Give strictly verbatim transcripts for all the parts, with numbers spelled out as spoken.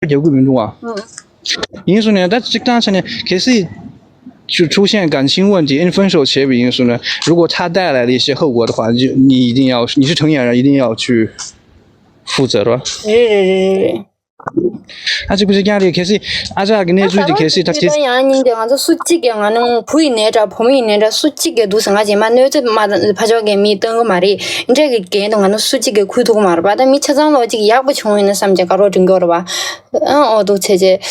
རྒྱབ་དགོས་མི་འདུག་ཨ། ཡིན་སོང་ནས་ད་གཅིག་ཐང་ཆ་ནས་གལ་སྲིད་出出现感情问题 influential བྱས་པ་ཡིན་སོང་ན། 如果他带来了一些后果的话，就你一定要，你是成年人，一定要去负责，是吧？ རེད་རེད་རེད་རེད། ཨ་ཅེ་ཁུ་ཅེ་ཀྱང་རེད། གལ་སྲིད་ཨ་ཅག་གི་གནས་ཚུལ་དེ་གལ་སྲིད་ད་ཅེ། ད་ཡང་སྙིང་དེ་ང་ཚོ་སུ་གཅིག་གིས་ང་ནི་བུ་ཡིན་ནའི་འདྲ་བུ་མོ་ཡིན་ནའི་འདྲ་སུ་གཅིག་གིས་འདུག་ཟེར་ང་ཅེ་མ་གནོད་འཚེ་མ་ཕ་ཕྱོགས་ཀྱི་མི་གཏོང་གི་མ་རེད། འདྲ་གི་འགན་དུ་ང་ནི་སུ་གཅིག་གིས་འཁུར་ཐུབ་ཀྱི་མ་རེད་པ། ད་མི་ཆ་ཚང་ལོ་གཅིག་ཡག་པོ་བྱུང་ཡིན་ན་བསམ་གྱི་དགའ་རོགས་སྒྲིང་གི་རེད་པ། ཨ་ཨོ་འདུག་བྱས་རྗེས།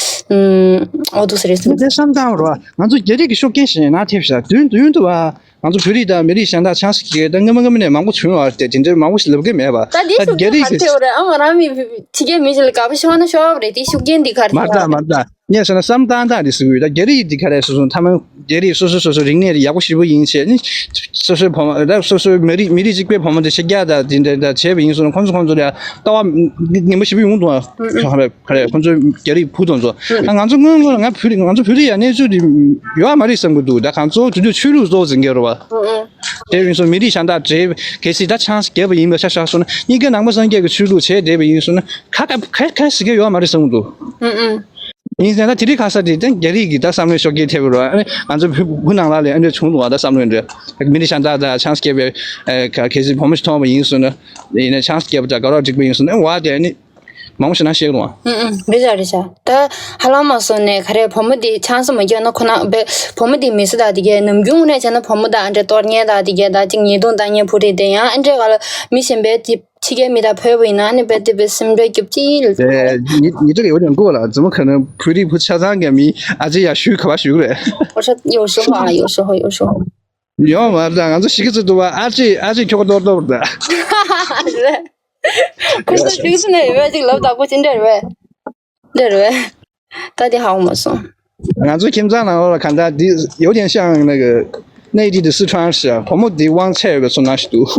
ཨོ་འདུག་ཟེར་རེད་སོང་། དེ་བསམ་སྟངས་རེད་པ། ང་ཚོ་རྒྱ་རིགས་ཀྱི་ཤུགས་རྐྱེན་ཞིག་ཡིན་ན་ཐེབས་ཤག་དུས་དུས་དུ་བ། ང་ཚོ་བོད་རིགས་དང་མི་རིགས་གཞན་དག་ཆང་ས་ཀྱི་ད་སྔ་མ་སྔ་མ་ནས་མང་པོ་བྱུང་བ་རེད་དེ། དེ་འདྲའི་མང་པོ་ཞིག་ལབ་གི་མེད་པ། ད་འདི་ད་ཤུགས་རྒྱ་རྒྱན་རིགས་ག་རེ་ཀྱི་ཐེབས་རེད། ཨ་ང་རང་མི་ཕྱི་རྒྱལ་མི་ཞིག་ལ་དགའ་པོ་ཤོར་ན་ཤོར་བ་རེད། དེ་ཤུགས་རྒྱན་འདི་ག་རེ་མ་རེད་ད་ཐེབས་མ་རེད་ད། ངས་བྱས་ན་བསམ་སྟངས་དག་འདི་ཟེར་གི་ཡོད། ད་རྒྱ་རིགས་འདི་ག་རེ་སོ་སོ་ཐ་མ་རྒྱ་རིགས་སོ་སོ་སོ་སོ་རིག་གནས་དེ་ཡག་པོ་ཞེ་པོ་ཡིན་བྱས་ནི། སོ་སོའི་བུ་མོ་ད་སོ་སོའི་མི་རིགས་མི་རིགས་གཅིག་པའི་བུ་མོ་དེ་ཕྱི་རྒྱལ་དང་དེ་འདྲ་ད་བྱས་པ་ཡིན་སོང་ན་ཁོང་ཚོ་ཁོང་ཚོ་ལ་ལྟ་བ་ངན་པ་ཞེ་པོ་ཡོང་འདུག་ཨ། ག་རེ་ཁོང་ཚོ་རྒྱ་རིགས་བུ་དང་ཚོ། ཨ་ང་ཚོ་སྔོན་སྔོན་ང་བོད་རིགས་ང་ཚོ་བོད་རིགས་ཡ་གནས་ཚུལ་དེ་ཡོད་མ་རེད་བསམ་གི་འདུག་ད་ང་ཚོ་དུས་དུས་ཆོས་ལུགས་གཙོ་བོ་འཛིན་གི་རེད་པ། དེ་ཡིན་སོང་མི་རིགས་གཞན་དག་བྲེལ་གལ་སྲིད་ད་ཆང་ས་རྒྱབ་པ་ཡིན་པ་ཆ་བཞག་སོང་ན། གཉིས་ཀ་ནང་པ་སངས་རྒྱས་ཀྱི་ཆོས་ལུགས་བྱས་བསྡད་པ་ཡིན་སོང་ན་ཁ་ཁ་ཁ་ཁ་ཟེར་གི་ཡོད་མ་རེད་བསམ་གི་འདུག་ཡིན་ཟེར་ན་དེ་རིང་ཁ་ས་དེ་ད་རྒྱ་རིགས་ཀྱི་ད་བསམ་བློའི་ཤུགས་རྐྱེན་ཐེབས་རེད་པ། ཨ་ནི་ང་ཚོ་བོད་བོད་ནང་ལ་ལས་ཨ་འདྲ་བྱུང་འདུག་ཨ། ད་བསམ་བློ་འདྲ་མི་རིགས་གཞན་དག་ད་ཆང་ས་རྒྱབ་པའི་ཨ་གལ་སྲིད་བུ་མོ་ཞིག་མཐོང་བ་ཡིན་སོང་ན། ཡིན་ན་ཆང་ས་རྒྱབ་པ་ད་དགའ་རོགས་འགྲིག་པ་ཡིན་སོང་ན་ཨ་བ་དེ་ཨ་ནི། མང་པོ་ཞིག་ན་ཤེས་རུང་བ། ཨུ་ཨུ་རེད་ཤག་རེད་ཤག་ད་ཧ་ལམ་མ་སོང་ནས་ག་རེ་བུ་མོ་དེ་ཆང་ས་མ་རྒྱག་ན་ཁོ་ན་བེ་བུ་མོ་དེ་མི་སུ་དང་དེ་གས་ནམ་རྒྱུན་ངོ་ནས་བྱས་ན་བུ་མོ་དང་ཨ་འདྲ་གཏོར་ཉན་དང་དེ་གས་ད་ཅིག་ཉེས་རྡུང་བཏང་ཉན་བུ་རེད་དེ་ཡང་ཨ་འདྲ་ག་ལ་མི་གཞན་པའི་དེ་ཕྱི་རྒྱལ་མི་དང་བོས་པ་ཡིན་ན་ཨ་ནི་བེ་དེ་བེ་སེམས་ཁྲལ་རྒྱབ་ཅི་ལ། 对，你你这个有点过了，怎么可能普利普恰当给米，而且也虚可吧虚嘞？我说有时候啊，有时候，有时候。 ཡོང་མ་རེད་ད། ང་ཚོ་ཞིག་གི་ཚོད་དུ་བ་ཨ་ཅེ་ཨ་ཅེ་ཁྱོ་ག་ཏོར་ཏོར་ད། རེད། ཁོ་ཚོ་ཞིག་ཚོད་ནས་ཡོད་པས་ཅིག་ལབ་དག་པོ་ཅི་འདྲ་རེད་པས། འདྲ་རེད་པས། ད་དེ་ཧ་གོ་མ་སོང་། ང་ཚོ་ཁྱིམ་ཚང་ནང་ལོགས་ལ་གང་ལྟར་འདི་有点像那个内地的四川式啊，བུ་མོ་འདི་དབང་ཆེ་བའི་བཟོ་ན་ཞིག་འདུག་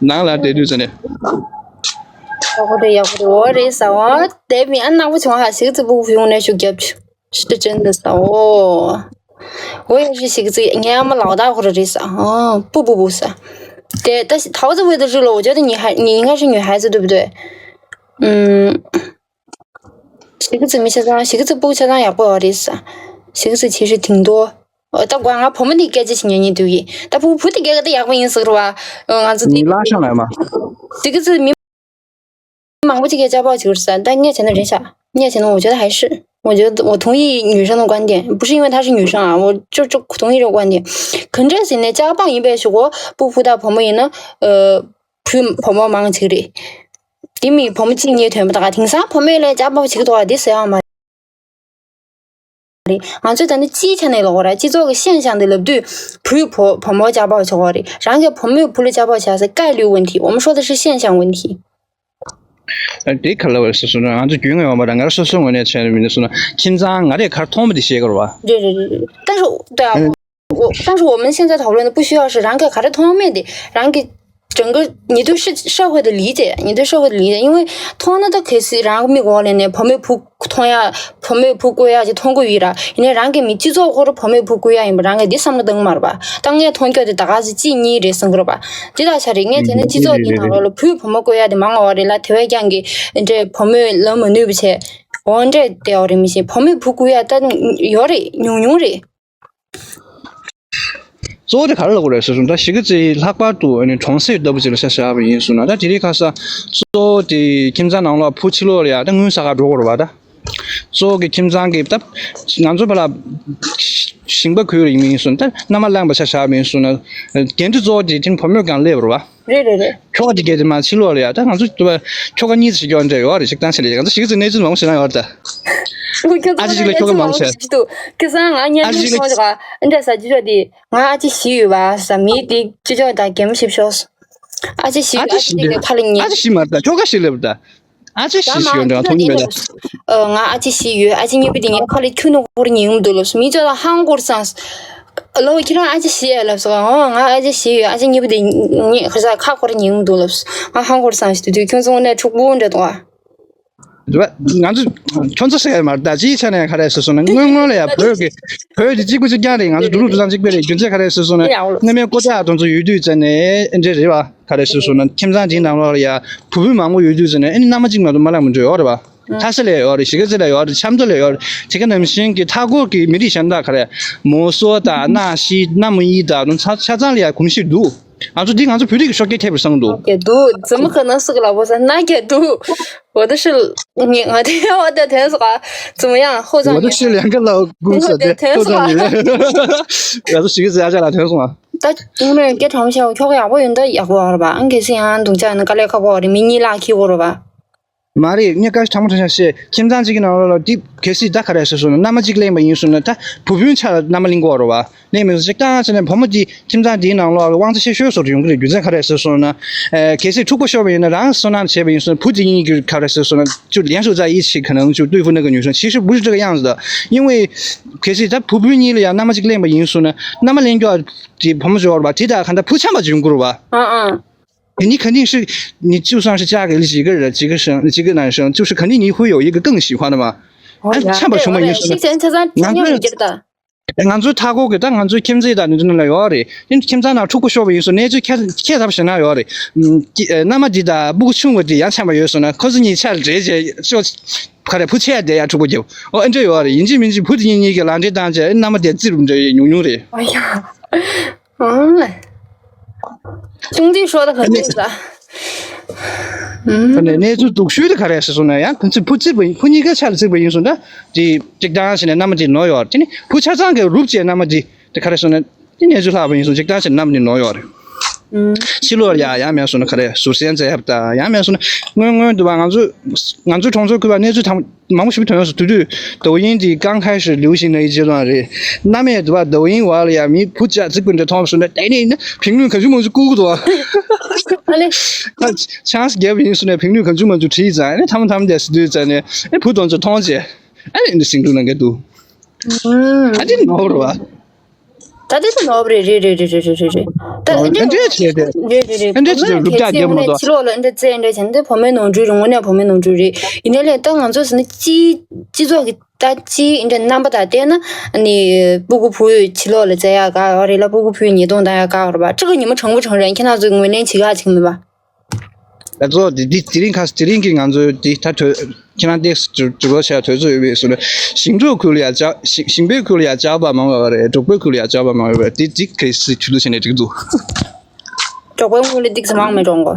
ནང་ལ་བསྡད་དུས་ཙམ་ནས། ཡག་པོ་རེད་ཡག་པོ་རེད། འོ་རེད་ཟ་འོ་དེ་མིན་ཨ་ནག་པོ་བྱུང་ཧ་ཞིག་ཚོད་སྤུ་གུ་ཡོང་ནས་ཤུགས་རྒྱབ། 是真的少哦。我也是洗个嘴，你还没老大或者这啥啊？不不不是，对，但是桃子味的热了，我觉得你还你应该是女孩子，对不对？嗯，洗个嘴没洗脏，洗个嘴不洗脏也不好意思啊，洗个嘴其实挺多。呃，但管俺婆婆的该这些年你对，但不不的该个的也不意思是吧？嗯，俺自己你拉上来嘛。这个字没 མང་པོ་ཅིག་གིས་ཅ་པག་བྱེད་ཀྱི་རེད་ཟེར། ད་ངས་བྱས་ན་རེད་ཤག་ངས་བྱས་ན་我觉得还是，我觉得我同意女生的观点，不是因为她是女生啊，我就就同意这个观点。གང་འདྲ་ཟེར་ན་ཅ་པག་ཡིན་པའི་ཞུ་གོ། སྤུ་གུ་དང་བུ་མོ་ཡིན་ན། ཨ། བུ་བུ་མོ་མང་ཅིག་རེད། དེ་མིན་བུ་མོ་གཅིག་གཉིས་ཐོན་པ་ད་ག་དེང་སང་བུ་མོ་ལ་ཅ་པག་བྱེད་ཀྱི་འདུག་ག་དེ་ཟེར་ཡག་མ་རེད། ང་ཚོས་ད་ནི་སྤྱིའི་ཆ་ནས་ལབ་དགོས་རེད། སྤྱི་ཚོགས་ཀྱི་现象དེ་ལབ་དུས་བུས་བུ་བུ་མོ་ཅ་པག་བྱེད་དགོས་རེད། རང་གིས་བུ་མོས་བུ་ལ་ཅ་པག་བྱས་ཟེར་概率问题，我们说的是现象问题。 དེ་ག་ལ་བར་སོ་སོ་ན་ང་ཚོ་རྒྱུས་མངའ་ཡོང་བ་དང་ང་རང་སོ་སོའི་ངོས་ནས་བྱས་ནས་མི་འདུག་སོང་ན་ཁྱིམ་ཚང་ང་རས་གར་མཐོང་བ་དེ་བཤད་དགོས་རེད་པ། རེད་རེད་རེད་རེད། 但是对啊，我但是我们现在讨论的不需要是 རང་གི་ག་རེ་མཐོང་མེད་དེ་རང་གི 整个你对社社会的理解，你对社会的理解，因为མཐོང་ན་ད་གལ་སྲིད་རང་མིག་འོག་ལ་ནས་བུ་མོས་བུ་མཐོང་ཡ། བུ་མོས་བུ་བཀོལ་ཡ་ཅིག་མཐོང་གི་ཡོད་ར། ཡིན་ནའི་རང་གི་མི་སྤྱི་ཚོགས་ཁོ་རང་བུ་མོས་བུ་བཀོལ་ཡ་ཡིན་པ་རང་གི་འདི་བསམ་བློ་བཏང་གི་མ་རེད་པ། ད་ངས་མཐོང་རྒྱུ་དེ་ད་ག་ཚོད་གཅིག་གཉིས་རེད་བསམ་གི་རེད་པ། དེ་དང་ཆ་རེད། ངས་བྱས་ན་སྤྱི་ཚོགས་འདི་ནང་ལོགས་ལ་བུས་བུ་མོ་བཀོལ་ཡ་དེ་མང་བ་རེད་ལ། དེ་བས་ཀྱང་གི་འདྲས་བུ་མོས་ལབ་མ་ནུས་པ་བྱས་འོ་འདྲས་བསྡད་པ་རེད། མི་ཤེས། བུ་མོས་བུ་བཀོལ་ཡ་ད་ཡོད་རེད། ཉུང་ཉུང་རེད། གཙོ་བོ་དེ་ག་རེ་ལབ་དགོས་རེད་ཟེར་སོང་ན། ད་གཞིས་ཀ་རྩེ་ལྷག་པར་དུ་ཨ་ནི་གྲོང་གསེབ་ལྟ་བུ་ཅིག་ལ་ཆ་བཞག་པ་ཡིན་སོང་ན། ད་དེ་རིང་ཁ་སང་གཙོ་བོ་དེ་ཁྱིམ་ཚང་ནང་ལོགས་བུ་ཕྱི་ལོགས་ལ་ཡ་ད་དངུལ་ཟ་གར་འགྲོ་དགོས་རེད་པ། ད་གཙོ་བོ་གི་ཁྱིམ་ཚང་གི་ད་ང་ཚོ་བ་ལ་ཞིང་པ་ཁུལ་ལ་ཡིན་པ་ཡིན་སོང་ན། ད་མནའ་མ་བླངས་པ་ཆ་བཞག་པ་ཡིན་སོང་ན། འགན་འཁྲི་གཙོ་བོ་དེ་ཁྱིམ་བུ་མོས་གང་སླེབས་རེད་པ། རེད་རེད་རེད། ཁྱོ་ག་དེ་གས་དེ་མ་ཕྱི་ལོགས་ལ་ཡ་ད་ང་ཚོ་དུ་བ་ཁྱོ་ག་གཉིས་ཤིག་ཡོད་འདྲ་ཡོད་རེད། ཅིག་བཏང་ཆེ་ལ་ང་ཚོ་གཞིས་ཀ་རྩེ་གནས་ཚུལ་མང་པོ་ཞིག་ན་ཡོད་རེད་ད། ཁྱོད་ཚོ་ཨ་ཅེ་ཞིག་ལ་ཁྱོ་ག་མང་པོ་ཞིག་ཁྱོད་ཚོ་ཁྱོད་ཚོ་ང་གཉིས་ཨ་ཅེ་ཞིག་ལ་ཁྱོ་ག་མང་པོ་ཞིག་འདྲ་ཟ་རྒྱུ་ཅོག་དེ་ང་ཨ་ཅེ་ཞིག་ཡོད་པ་ཟ་མི་དེ་ཅི་ཅོག་ད་གེམ་ཞིག་ཤོག་ཨ་ཅེ་ཞིག་ཨ་ཅེ་ཨ་ཅེ་ཞིག་ཁ་ལ་ཉན། ཨ་ཅེ་ཞིག་མ་རེད་ད། ཁྱོ་ག་ཞིག་ལབ་ད། ཨ་ཅེ་ཞིག་ཞིག་ཡོད་འདྲ་མཐོང་གི་མེད་ད། ང་ཨ་ཅེ་ཞིག་ཡོད། ཨ་ཅེ་གཉིས་པོ་དེ་ངའི་ཁ་ལ་ཁྱུ་ནུ་གོར་ཉིན་མོ་འདུག་ལབ་སོང་། མི་ཅོག་ལ་ཧང་གོར་སང་། ལོ་ཁྱེད་རང་ཨ་ཅེ་ཞིག་ཡོད་ལབ་སོང་། ཨོ་ང་ཨ་ཅེ་ཞིག་ཡོད། ཨ་ཅེ་གཉིས་པོ་དེ་ངའི་ཁ་ས་ཁ་གོར་ཉིན་མོ་འདུག་ལབ་སོང་། ང་ཧང་གོར་སང་ཞིག་དུས་དུས་ཁྱོད་ཚོ་ངོ་ནས་ཕྲུག་པོ་འདྲ་འདུག་ཨ། རེད་པ། ང་ཚོ་ཁྱོད་ཚོ་ཟེར་ཡ་མ་རེད་ད། སྤྱིའི་ཆ་ནས་ག་རེ་ཟེར་སོང་ན་སྔོན་སྔོན་ལ་ཡ་བོད་ཀྱི་བོད་དེ་གཅིག་པུ་གཅིག་རྐྱང་རེད། ང་ཚོ་འབྲུག་ལུག་འབྲུ་ཚང་གཅིག་པ་རེད། རྒྱུ་མཚན་ག་རེ་ཟེར་སོང་ན་སྔ་མའི་ཀོ་ཅག་དེ་ཚོ་ཡོད་དུས་ཙ་ནས་ཨེ་འདྲ་རེད་པ། ག་རེ་ཟེར་སོང་ན་ཁྱིམ་ཚང་དེའི་ནང་ལོགས་ལ་ཡ་བུ་བུ་མང་པོ་ཡོད་དུས་ཙ་ནས་ཨེ་མནའ་མ་གཅིག་མ་གཏོགས་མ་བླངས་མི་འགྲོ་ཡོད་རེད་པ། ལྷ་ས་ལ་ཡོད་རེད། གཞིས་ཀ་རྩེ་ལ་ཡོད་རེད། ཆབ་མདོ་ལ་ཡོད་རེད། དེ་ག་ནང་བཞིན་གྱི་མཐའ་འཁོར་གྱི་མི་རིགས་གཞན་དག་ག་རེ། མོ་སོ་དང་གནའ་ཤི་གནའ་མོ་ཡི་དང་ཆ་ཆ་ཚང་ལ་ཡང་གོམས་གཤིས་འདུག་ང་ཚོ་འདི་ང་ཚོ་བོད་རིགས་ཀྱི་ཤོག་ཁྱེར་ཐེབས་པ་བཟང་འདུག 给读，怎么可能是个老波山？那给读，我的是你，我的天是啥？怎么样？后藏语。我的是两个老公所的后藏语。我是徐子牙家的天是吗？ད་དུང་ནས་སྐད་གྲགས་མོ་བྱས་ཁྱོག་ཡག་པོ་ཡོད་ན་ད་ཡག་པོ་རེད་པ། ཨང་གལ་སྲིད་ཡང་དུང་ཅག་ཡིན་ན་དཀའ་ལས་ཁག་པོ་རེད། མི་གཉིས་ལ་ཁྱི་གོ་རེད་པ། མ་རེད། ངས་བཀའ་ཤག་ཐང་མོ་ཐང་ཤག་བཤད། ཁྱིམ་ཚང་གཅིག་གི་ནང་ལོགས་ལ་འདི་གལ་སྲིད་ད་ག་རེ་ཟེར་སོང་ན། མནའ་མ་གཅིག་ལེན་པ་ཡིན་སོང་ན་ད་བུ་སྤུན་ཆ་ལ་མནའ་མ་ལེན་དགོས་རེད་པ། ལེན་མི་སོང་། གཅིག་བཏང་ཟེར་ནས་བུ་མོ་འདི་ཁྱིམ་ཚང་འདིའི་ནང་ལོགས་ལ་དབང་ཆ་ཆེ་ཤོས་བཟོ་འདྲ་ཡོང་གི་རེད། རྒྱུ་མཚན་ག་རེ་ཟེར་སོང་ན། ཨེ་གལ་སྲིད་འཁྲུག་པ་ཤོར་བ་ཡིན་ན་རང་བསོད་ནམས་བྱས་པ་ཡིན་སོང་ན། བུ་འདི་གཉིས་ཀྱི་ག་རེ་ཟེར་སོང་ན། 就连手在一起可能就对付那个女生，其实不是这个样子的。因为 གལ་སྲིད་ད་བུ་སྤུན་གཉིས་ལ་ཡང་མནའ་མ་གཅིག་ལེན་པ་ཡིན་སོང་ན། མནའ་མ་ལེན་རྒྱུ་དེ་བུ་མོ་བཟོ་བ་རེད་པ། དེ་ད་ག་འདྲ་བུ་ཆམ་པ་ཅིག་ཡོང་གི་རེད་པ། 嗯嗯。 你肯定是，你就算是嫁给了几个人，几个省，几个男生，就是肯定你会有一个更喜欢的嘛。哎，像把熊猫也是的。 ང་ཚོ་མཐའ་འཁོར་གྱི་ད་ང་ཚོའི་ཁྱིམ་མཚེས་དང་ནི་འདི་ནང་ལ་ཡོད་རེད། དེ་ཁྱིམ་ཚང་ནང་འཁྲུག་པ་ཤོར་བ་ཡིན་སོང་། གནས་ཚུལ་ཁྱད་ཁྱད་མཚར་པོ་ཞིག་ན་ཡོད་རེད། ཨམ། ཀི་ཨེ། མནའ་མ་འདི་དང་སྤུ་གུ་ཆུང་བ་འདི་ཡང་ཆམ་པ་ཡོད་སོང་ན། ཁོ་ཚོ་གཉིས་ཆ་འདྲེས་བྱས་ཤོག་ག་རེ་བུ་ཆད་བསྡད་ཡ་འཁྲུག་པ་རྒྱབ། ཨོ་ཨེ་འདྲ་ཡོད་རེད། ཡིན་གཅིག་མིན་གཅིག་བུ་དེ་གཉིས་གཉིས་ཀྱི་ལག་འབྲེལ་བཏང་བྱས་མནའ་མ་དེ་བཙིར་འགྲོ་ཡ་ཉུང་ཉུང་རེད། ཨ་ཡ། ཨང་ལ། ཅུང་ཙིག་ཤོར་ད་ག་ཚོད་ལ། ཨང་། ད་ནས་གནས་ཚུལ་སྡུག་ཤོས་དེ་ག་རེ་ཟེར་སོང་ན། ཡང་ཁོ་ཚོས་བུ་བཙིར་བ་ཡིན། བུ་གཉིས་ཀ་ཆ་ལ་བཙིར་བ་ཡིན་སོང་ན། དེ་གཅིག་བཏང་བྱས་ནས་མནའ་མ་དེ་ནོར་ཡོད་རེད། དེ་ནི་བུ་ཆ་ཚང་གི་རུབ་བྱས་མནའ་མ་དེ་དེ་ག་རེ་ཟེར་ན། དེ་གནས་ཚུལ་ལྷག་པ་ཡིན་སོང་། གཅིག་བཏང་བྱས་མནའ་མ་དེ་ནོར་ཡོད་རེད། ཨང་། ཕྱི་ལོགས་ལ་ཡ་ཡང་མེད་སོང་ན་ག་རེ་ཟུར་གསན་མཛད་ཡ་ད་ཡང་མེད་སོང་ན། སྔོན་སྔོན་དུ་བ་ང་ཚོ་ང་ཚོ་གྲོང་ཚོར་ཁུལ་བ་གནས་ཚུལ་དང་མང་པོ་ཞིག་ཐོན་སོང་། དེ་དུས་抖音དེ་刚开始流行的一阶段རེད། མནའ་མས་དེ་བ་抖音བར་ལ་ཡ་མི་བུ་ཆ་བཙིར་པ་འདྲ་མཐོང་སོང་ན། དེ་ནས་ནི་评论གང་བྱུང་མང་བྱུང་བསྐུར་གི་འདུག་ཨ་ལེ། ཆང་སི་རྒྱབ་ཡིན་སོང་ན་评论གང་བྱུང་མང་བྱུང་བྲིས་ཙང་ནི། ཐམ་ཐམ་དེ་སི་དུས་ཙང་ནས་ཨེ་བུ་དོན་ཚོ་མཐོང་རྗེས་ཨ་ནི་འདི་ཟིང་འཁྲུག་ལངས་གི་འདུག་ཨ་འདི་ནོར་བ། ད་དེ་ཚོ་ནོར་བ་རེད། རེད་རེད། ཨ་འདྲས་བྱས་ཏེ། རེད་རེད་རེད། ཨ་འདྲས་བྱས་ཏེ་རུབ་རྒྱག་རྒྱབ་མ་གཏོགས། ཕྱི་ལོགས་ལ་ཨ་འདྲས་རྩེད་ཨ་འདྲས་བྱས་ན་དེ་བུ་མོའི་ནོར་འཁྲུལ་རེད། དངོས་གནས་བུ་མོའི་ནོར་འཁྲུལ་རེད། ཡིན་ནའི་ལས་ད་ང་ཚོ་ཟེར་ན་སྤྱི་སྤྱི་ཚོགས་ཀྱི་ད་སྤྱིའི་ཨ་འདྲས་རྣམ་པ་དང་བལྟས་ན། ཨ་ནི་སྤུ་གུ་བུ་ཕྱི་ལོགས་ལ་བཙལ་ཡག་དགའ་བ་རེད་ལ། སྤུ་གུ་བུ་ཉེས་རྡུང་བཏང་ཡག་དགའ་བ་རེད་པ། ཅི་ག་ཉི་མ་དྲང་པོ་དྲང་རེད། ཁྱེད་རང་ཚོས་ངོས་ལེན་བྱེད་ག་བྱེད་ཀྱི་མེད་པ། ད་གཙོ་བོ་དེ་དེ་དེ་རིང་ཁ་དེ་རིང་གི་ང་ཚོའི་དེ་ད་གྲོས་ཁྱེད་རང་ཏེག་སི་ཇུ་ཇུ་གོ་ཆ་དོད་ཚོད་ཡོད་པའི་སུ་ལ། ཞིང་འབྲོག་ཁུལ་ལ་ཡ་ཇག་ཞིང་ཞིང་པའི་ཁུལ་ལ་ཡ་ཇག་པ་མང་བ་རེད། འབྲོག་པའི་ཁུལ་ལ་ཡ་ཇག་པ་མང་བ་རེད། དེ་དེ་ག་སི་ཆུ་ལུ་བྱས་ནས་འགྲིག་འདུག་འབྲོག་པའི་ཁུལ་ལ་ཏིག་ཙམ་མང་མི་འགྲོ་གོ།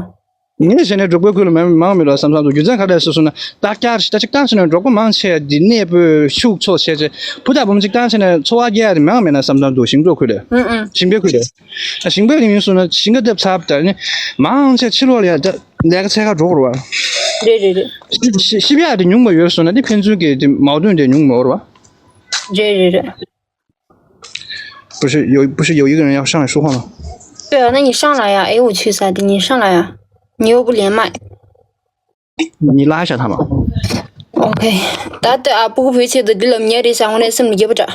ངས་བྱས་ནས་འབྲོག་པའི་ཁུལ་ལ་མང་མང་མི་འགྲོ་བསམ་བསམ་འདུག་རྒྱུ་མཚན་ག་རེ་སུ་སུ་ན། ད་བསྐྱར་ཞིག་ད་ཅིག་བཏང་ཕྱིན་ན་འབྲོག་པ་མང་ཆེ་འདི་གནས་སྤོས་ཕྱུག་འཚོ་བྱས་བྱས། བུ་དང་བུ་མོ་ཅིག་བཏང་ཕྱིན་ན་འཚོ་བ་སྐྱེལ་ཡ་དེ་མང་མེད་ན་བསམ་བསམ་འདུག་ཞིང་འབྲོག་ཁུལ་ལ། ཨུ་ཨུ། ཞིང་པའི་ཁུལ་ལ། ཞིང་པ་ཡིན་སོང་ན་ཞིང་ཁ་འདེབས་ཚར་བ་དང་ནི་མང་ཆེ་ཕྱི་ལོགས་ལ་ཡ་ད་ལས་ཀ་འཚོལ་ག་འགྲོ་དགོས་རེད་པ། རེད་རེད་རེད། ཤི་ཤི་ཤི་ཡག་དེ་ཉུང་བ་ཡོད་སོང་ན་ནི་ཕན་ཚུན་གྱི་དེ་མའོ་ཏུན་དེ་ཉུང་མོ་རེད་པ། རེད་རེད་རེད། 不是有不是有一个人要上来说话吗？ 对啊，那你上来呀。哎，我去啥的，你上来呀，你又不连麦。 你拉一下他嘛。 OK，ད་ལྟ་ཨ་སྤུ་གུ་བུ་ཆེད་དུ་འདི་ལ་ཉེ་རེད་ཟེར་དངོས་གནས་སེམས་ལ་སྐྱིད་པོ་དྲག་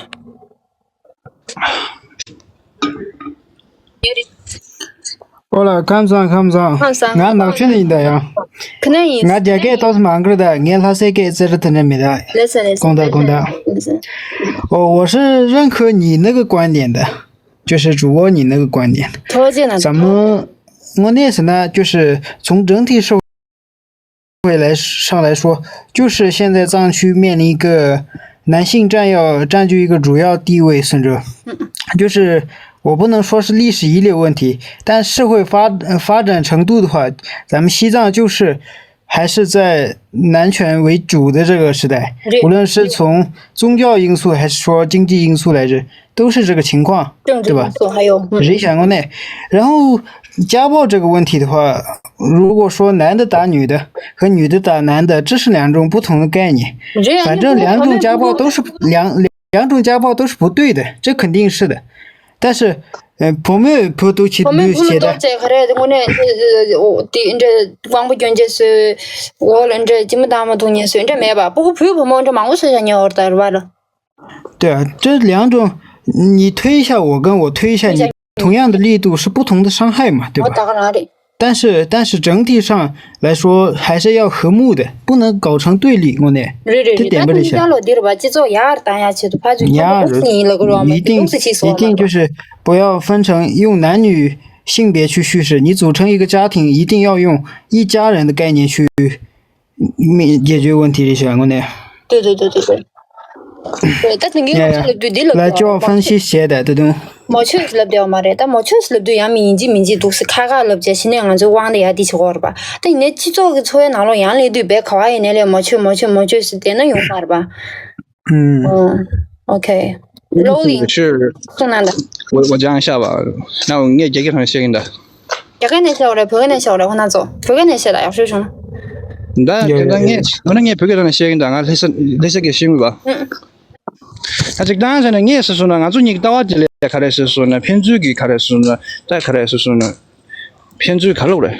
ཨོ་ལ། ཁམས་བཟང་ཁམས་བཟང་། ཁམས་བཟང་། ང་ནག་ཆུ་ནས་ཡིན་ད་ཡ། ཁ་ནས་ཡིན། ང་རྒྱ་སྐད་ཏོག་ཙམ་མ་འགྲིག་ད། ངས་ལྷ་སའི་སྐད་ཙི་རི་དེ་འདྲ་མེད་ད། 来噻来噻。 དགོངས་དག་དགོངས་དག་ཨོ། 我是认可你那个观点的，就是主播你那个观点。 ཐོག་ཅེ་ན། 咱们我那时呢，就是从整体社会来上来说，就是现在藏区面临一个男性占要占据一个主要地位，甚至就是我不能说是历史遗留问题，但社会发呃发展程度的话，咱们西藏就是还是在男权为主的这个时代，无论是从宗教因素还是说经济因素来着，都是这个情况，对吧？政治因素还有，嗯。 然后家暴这个问题的话，如果说男的打女的和女的打男的，这是两种不同的概念。反正两种家暴都是两两种家暴都是不对的，这肯定是的。但是，呃， བུ་མོས་བུ་གཏུག་བྱེད་བུ་མོས་བུ་ལ་གཏུག་བྱེད་ད། བྱས་ག་རེ་དངོས་གནས་དེ་འདྲ་དབང་པོ་སྐྱོན་ཅན་བཟོས། འོག་ལ་འདྲ་ལྕི་མོ་བཏང་མ་ཐུབ་མཁན་བཟོས་འདྲ་མེད་པ། སྤུ་གུ་བུ་བུ་མོ་འདྲ་མང་པོ་བཟོས་བཞག་མྱོང་བར་དར་བ་ལ། 对啊，这两种，你推一下我跟我推一下你，同样的力度是不同的伤害嘛，对吧？ 但是但是整体上来说还是要和睦的，不能搞成对立。我呢，རེད་རེད་རེད། 这点不能想。 ད་ཁོང་ཚོ་ལོ་འདིར་བ་སྤྱི་ཚོགས་ཡར་བཏང་ཡ་ཆེད་དུ་ཕར་ཚུར་ཁྱོད་ཡར་ཚོ་ཡིན་ལ་གོ་རོགས་མ་一定ཏོག་ཙམ་ཅིག་སོང་一定就是不要分成用男女性别去叙事，你组成一个家庭一定要用一家人的概念去 མི་解决问题的是吧？我呢？对对对对对。对，但是你老师的对的了，来叫我分析一下的，这种。没错，是了，对嘛嘞。但没错，是了，对，也没影响，没影响，都是卡卡了，这现在俺就忘的也的起过了吧。但你那去做个作业，拿了眼泪对别考啊，眼泪没错，没错，没错，是真的用法了吧？嗯。嗯，OK。Rolling 是。是男的。我我讲一下吧，那我也给给同学先的。 རྒྱ་སྐད་ནས་བཤད་པ་རེད། བོད་སྐད་ནས་བཤད་པ་རེད། ཁོ་ན་ཚོ་བོད་སྐད་ནས་བཤད་ད་ཡག་ཤོས་བྱུང་། ད་ཡོད་ད་ངས་ཡོད་ངས་ངས་བོད་སྐད་ནང་ནས་བཤད་ཀྱིན་ད། ང་ལྷ་ས་ལྷ་ས་སྐད་ཤེས་མེད་པ། ཨུ། ད་ཅིག་ཏང་ཟེར་ན་ངས་ཟེར་སོང་ན། ང་ཚོ་གཉིས་ཀྱི་ལྟ་བ་དེ་ལས་ག་རེ་ཟེར་སོང་ན། ཕན་ཚུན་གྱི་ག་རེ་ཟེར་སོང་ན། ད་ག་རེ་ཟེར་སོང་ན། ཕན་ཚུན་ག་ལབ་རེད།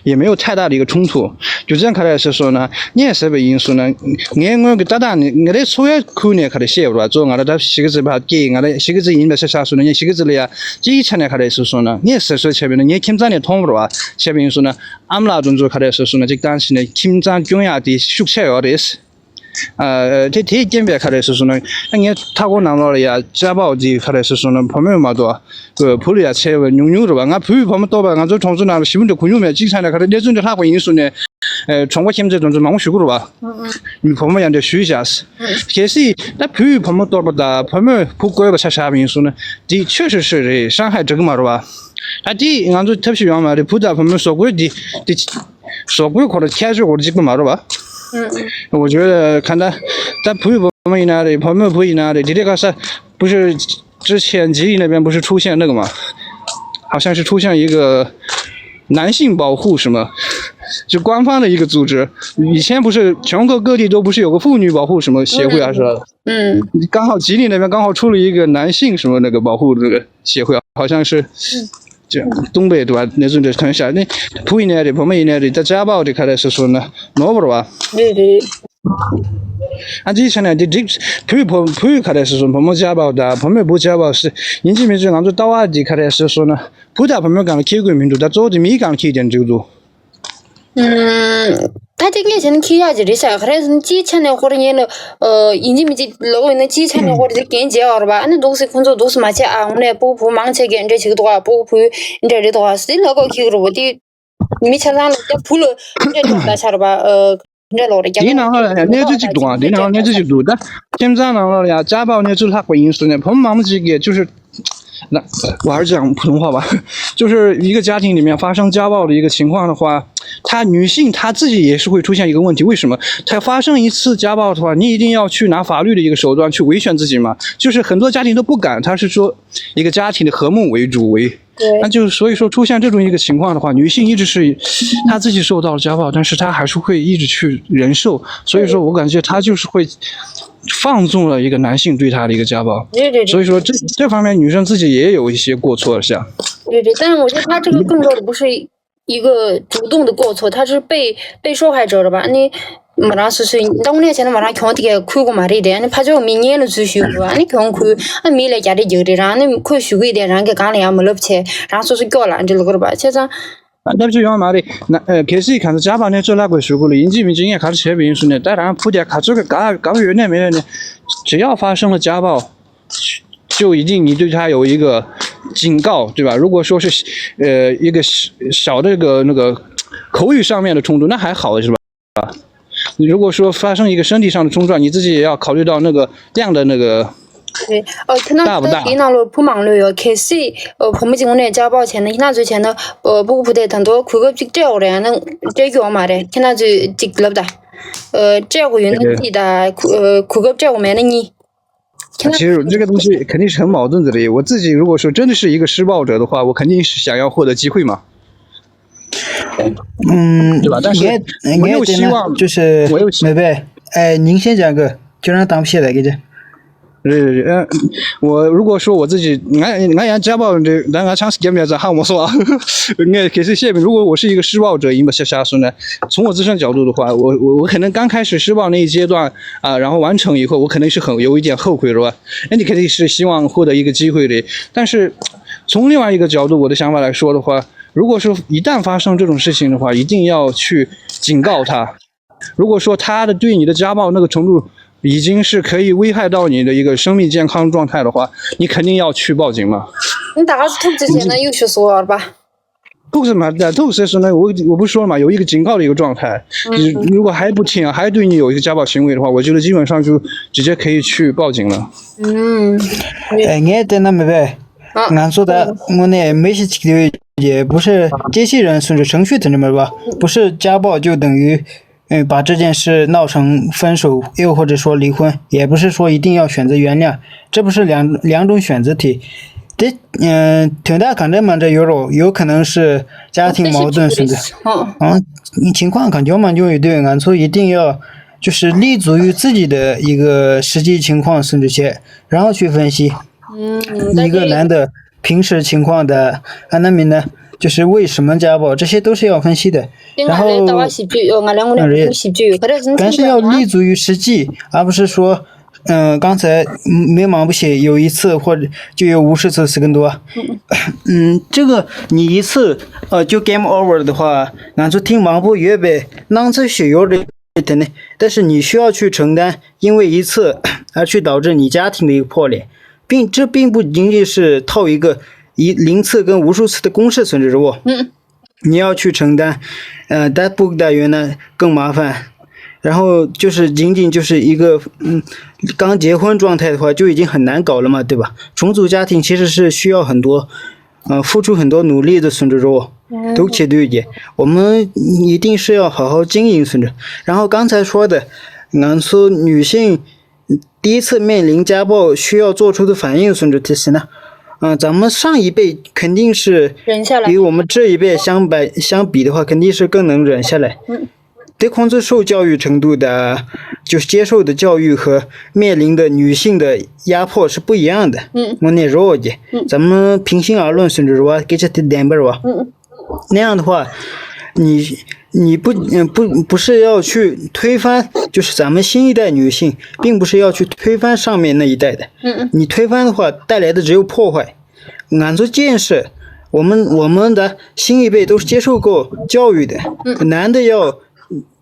也没有太大的一个冲突。 རྒྱུ་མཚན་ག་རེ་ཟེར་སོང་ན། ངས་ཟེར་བ་ཡིན་སོང་ན། ངའི་སྔོན་གྱི་ལྟ་སྟངས་ནི་ང་རའི་འཚོ་བའི་ཁུལ་ནས་ག་རེ་བཤད་པ་རེད་བ། གཙོ་བོ་ང་ར་ད་གཞིས་ཀ་རྩེ་ཕར་སྐྱེས། ང་ར་གཞིས་ཀ་རྩེ་ཡིན་པ་ཆ་བཞག་སོང་ན། ངས་གཞིས་ཀ་རྩེ་ལ་ཡ་སྤྱིའི་ཆ་ནས་ག་རེ་ཟེར་སོང་ན། ངས་ཟེར་སྲོལ་བྱས་པ་ཡིན་ན། ངའི་ཁྱིམ་ཚང་ནས་མཐོང་བ་རེད་བ། བྱས་པ་ཡིན་སོང་ན། ཨ་མ་ལགས་དེ་ཚོ་ག་རེ་ཟེར་སོང་ན། གཅིག་ཏང་ཕྱིན་ནས་ཁྱིམ་ཚང་སྐྱོང་ཡག་དེ་ཤུགས་ཆེ་ཡོད་རེད། ཨ། དེ་དེའི་རྐྱེན་པས་ག་རེ་ཟེར་སོང་ན། ངའི་མཐའ་འཁོར་ནང་ལོགས་ལ་ཡ་ཅ་པའོ་དེ་ག་རེ་ཟེར་སོང་ན། བུ་མོས་མ་གཏོགས་བུ་ལ་ཡ་འཚེ་བ་ཉུང་ཉུང་རེད་བ། ང་བུའི་བུ་མོ་གཏོགས་པ་ང་ཚོའི་གྲོང་ཚོ་ནང་ལ་ཞེ་པོ་འདྲ་གོ་མྱོང་མེད། གཅིག་ཆ་ནས་ག་རེ་གནས་ཚུལ་འདྲ་ལྷག་པ་ཡིན་སོང་ནས། ཨེ། གྲོང་པ་ཁྱིམ་མཚེས་དེ་ཚོ་མང་པོ་ཞུ་གི་རེད་བ། ཨུ་ཨུ། བུ་མོ་ཡང་འདྲ་ཞུས་བཞག་གལ་སྲིད་ད་བུའི་བུ་མོ་གཏོགས་པ་དང་བུ་མོས་བུ་བཀོལ་བ་ཆ་བཞག་པ་ཡིན་སོང་ན། དེ་ཆོས་ཆོས་ཆོས་རེད། 伤害 འདྲ་གི་མ་རེད་བ། ད་དེ་ང་ཚོ་ཐབས་ཤེས་ཡོད་མ་རེད། བུ་དང་བུ་མོའི་བཟོ་བཀོད་དེ་དེ་བཟོ་བཀོད་ཁོ་ར་ཁྱད་ཆོས་ཁོ་ར་གཅིག་པ་མ་རེད་བ། ཨུ་ཨུ། 我觉得 ག་འདྲ། ད་བུའི་བུ་མོ་ཡིན་ན་རེད། བུ་མོའི་བུ་ཡིན་ན་རེད། དེ་འདྲའི་ག་ས་不是之前几亿那边不是出现那个嘛，好像是出现一个男性保护什么，就官方的一个组织。以前不是全国各地都不是有个妇女保护什么协会啊，是吧？嗯。刚好吉林那边刚好出了一个男性什么那个保护那个协会啊，好像是这样，东北对吧？那种的很少。那 བུ་ཡིན་ནའི་རེད། བུ་མོ་ཡིན་ནའི་རེད། ད་ཅ་པའོ་དེ་ག་རེ་ཟེར་སོང་ན་ནོར་བ་རེད་བ། རེད་རེད། ཨ་ཙི་ཆ་ནས་འདི་འགྲིག་བུས་བུ་བུས་ག་རེ་ཟེར་སོང་། བུ་མོ་ཅ་པའོ་དང་བུ་མོས་བུ་ཅ་པའོ་ཟེར་ཡིན་གཅིག་མིན་གཅིག་ང་ཚོ་ལྟ་བ་འདི་ག་རེ་ཟེར་སོང་ན། བུ་དང་བུ་མོའི་སྒང་ལ་འཁྱེར་དགོས་མི་འདུག་ད་གཙོ་བོ་དེ་མིའི་སྒང་ལ་འཁྱེར་བསྡད་ན་འགྲིག་འདུག་ཨུམ། ད་དེ་ངས་བྱས་ན་འཁྱེར་ཡག་ཅིག་རེད་ཤག་ག་རེ་ཟེར་ན་སྤྱིའི་ཆ་ནས་ཧོར་ཉེ་ལ་ཡིན་གཅིག་མིན་གཅིག་ལབ་དགོས་ཡིན་ན། སྤྱིའི་ཆ་ནས་ཧོར་དེ་འགན་བྱས་ཡོད་རེད་པ། ཨ་ནི་འདུག་སེ་ཁོང་ཚོ་འདུག་སེ་མ་བྱས། ཨ་འོ་ནས་སྤུ་གུ་བུ་མང་ཆེ་གིས་འདྲ་བྱེད་ཀྱི་འདུག་ཨ་སྤུ་གུ་བུ་འདྲ་རེད་འདུག་ཨ་ཟེར་ལབ་དགོས་ཁེལ་གི་རེད་པ། དེ། མི་ཆ་ཚང་ལ་ཀྱ་བུ་ལ་འདྲ་ཅུང་ད་ཆར་བ། ཨ། འདྲ་ལོག་རེ་རྒྱ་དེའི་ནང་ལ་ཡང་གནས་ཚུལ་གཅིག་འདུག་ཨ། དེའི་ནང་ལ་གནས་ཚུལ་གཅིག་འདུག་ད་ཁྱིམ་ཚང་ནང་ལ་ཡང་ཅ་པའོ་གནས་ཚུལ་ལྷག་པ་ཡིན་སོང་ནས། 婆妈们这个就是那玩儿讲普通话吧，就是一个家庭里面发生家暴的一个情况的话，她女性她自己也是会出现一个问题。为什么？她发生一次家暴的话，你一定要去拿法律的一个手段去维权自己嘛。就是很多家庭都不敢，他是说一个家庭的和睦为主为。对。那就所以说出现这种一个情况的话，女性一直是她自己受到了家暴，但是她还是会一直去忍受，所以说我感觉她就是会放纵了一个男性对她的一个家暴。对对对。所以说这这方面女生自己也有一些过错，像。对对，但是我觉得她这个更多的不是一个主动的过错，她是被被受害者了吧？那 མ་རང་སོ་སོའི་ཏང་ནས་བྱས་ན་མ་རང་གྱོང་དེ་གས་ཁུར་དགོས་མ་རེད་དེ། ཨ་ནི་ཕ་ཕྱོགས་མི་ངན་ལ་ཚུར་ཞུ་དགོས། ཨ་ནི་གྱོང་ཁུར། ཨ་མི་ལ་རྒྱ་རེ་རྒྱག་རེད། རང་ནི་ཁོས་ཞུ་གི་དེ་རང་གི་སྒང་ལ་ཡང་མ་ལབ་བྱས་རང་སོ་སོ་སྐྱོ་ལ་འདྲི་ལ་གོ་རེད་པ། བྱས་ཙང་། ཨ་ཐབས་ཤེས་ཡོད་མ་རེད་ན། ཨ་གལ་སྲིད་གང་ཚ་ཅ་པའོ་གནས་ཚུལ་ལྷག་པའི་ཞུ་དགོས་ལ་ཡིན་གཅིག་མིན་གཅིག་ངས་ག་རེ་བྱས་པ་ཡིན་སོང་ནས། ད་རང་བུ་དེ་ག་ཚོད་ཀྱི་དགའ་དགའ་པོ་ཡོད་ནས་མེད་ནས་ནས། 只要发生了家暴，就一定你对他有一个警告，对吧？如果说是呃一个小小的这个那个口语上面的冲突，那还好，是吧？ 如果说发生一个身体上的冲撞，你自己也要考虑到那个这样的那个对，ཨོ་ཁྱེད་རང་ཚོ་དེའི་ནང་ལོགས་བུ་མང་ལོས་ཡོད། གལ་སྲིད་ཨོ་བུ་མོ་གཅིག་དངོས་གནས་ཅ་པའོ་བྱས་ན། ཁྱེད་རང་ཚོས་བྱས་ན་ཨོ་སྤུ་གུ་བུ་དེ་ད་དུང་གོ་སྐབས་གཅིག་སྤྲད་འོ་རེད། ཡང་ན་སྤྲད་རྒྱུ་ཡོད་མ་རེད། ཁྱེད་རང་ཚོས་གཅིག་ལབ་ད། ཨོ་སྤྲད་དགོས་ཡོད་ན་གཅིག་དང་གོ་གོ་སྐབས་སྤྲད་དགོས་མེད་ན་གཉིས། ཁྱེད་རང་其实这个东西肯定是很矛盾的嘞。我自己如果说真的是一个施暴者的话，我肯定是想要获得机会嘛。 嗯，对吧？但是我又希望，我又希望，没呗，哎，您先讲个，就让他当屁来给这。呃，我如果说我自己，俺俺家暴这，咱俺长期见面在汉我说啊，那可是现如果我是一个施暴者，因为下下说呢，从我自身角度的话，我我我可能刚开始施暴那一阶段啊，然后完成以后，我肯定是很有一点后悔，是吧？那你肯定是希望获得一个机会的，但是从另外一个角度，我的想法来说的话， 如果说一旦发生这种事情的话，一定要去警告他。如果说他的对你的家暴那个程度已经是可以危害到你的一个生命健康状态的话，你肯定要去报警嘛。你大概是吐之前呢，又去说了吧？ ཐུགས་སུ་མ་ཐུགས་སུ་སོང་ན 我我不说了嘛，有一个警告的一个状态，就是如果还不听，还对你有一个家暴行为的话，我觉得基本上就直接可以去报警了。嗯， ཨེ། ངས་བལྟས་ན་མི་བས། ང་ཚོ་ད་དངོས་གནས་མི་ཞིག་ཅིག་དེ་བས་ཀྱི་不是机器人 སུན་ཅི་程序 དེ་འདྲ་མེད་པ། 不是家暴就等于 ཨེ། 把这件事闹成分手，又或者说离婚，也不是说一定要选择原谅，这不是两两种选择题。དེ། ཨེ། དོན་དག་གང་འདྲ་མ་འདྲ་ཡོད་རོགས། 有可能是家庭矛盾 སུན་ཅི། 啊，情况གང་འབྱུང་མ་འབྱུང་ཡོད་དུས་ང་ཚོ一定要就是立足于自己的一个实际情况 སུན་ཅི་བྱས། 然后去分析一个男的平时情况的，啊，那么呢，就是为什么家暴，这些都是要分析的。然后 ལས་ལྟ་བ་ཞིབ་འཇུག་ཡོད། ང་ལ་དངོས་གནས་ཞིབ་འཇུག་ཡོད། ག་རེ་ཟེར་ན། 但是要立足于实际，而不是说，嗯，刚才没忙不写有一次或者就有无数次 ཟེར་གི་འདུག་བ། 嗯，这个你一次呃就 game over 的话， ང་ཚོ་ཐེངས་མང་པོ་ཡོད་པའི་སྣང་ཚུལ་ཞིག་ཡོད་རེད་དེ་ནི། 但是你需要去承担因为一次而去导致你家庭的一个破裂，并这并不仅仅是套一个一零次跟无数次的公式存在着。嗯，你要去承担，呃，但不但原来更麻烦，然后就是仅仅就是一个嗯，刚结婚状态的话就已经很难搞了嘛，对吧？重组家庭其实是需要很多，呃，付出很多努力的，甚至说，都去对接。我们一定是要好好经营，甚至。然后刚才说的，俺说女性第一次面临家暴需要做出的反应，甚至提醒呢，嗯、咱们上一辈肯定是忍下来。比我们这一辈相比相比的话，肯定是更能忍下来。嗯。 对，控制受教育程度的，就是接受的教育和面临的女性的压迫是不一样的。嗯。我那时候去，咱们平心而论，甚至说给这点点吧。嗯。那样的话，你你不嗯不不是要去推翻，就是咱们新一代女性，并不是要去推翻上面那一代的。嗯。你推翻的话，带来的只有破坏。俺做建设，我们我们的新一辈都是接受过教育的，男的要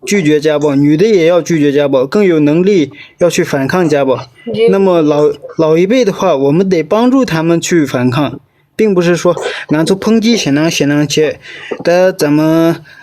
拒绝家暴，女的也要拒绝家暴，更有能力要去反抗家暴。那么老老一辈的话，我们得帮助他们去反抗，并不是说俺做抨击谁能谁能去，但咱们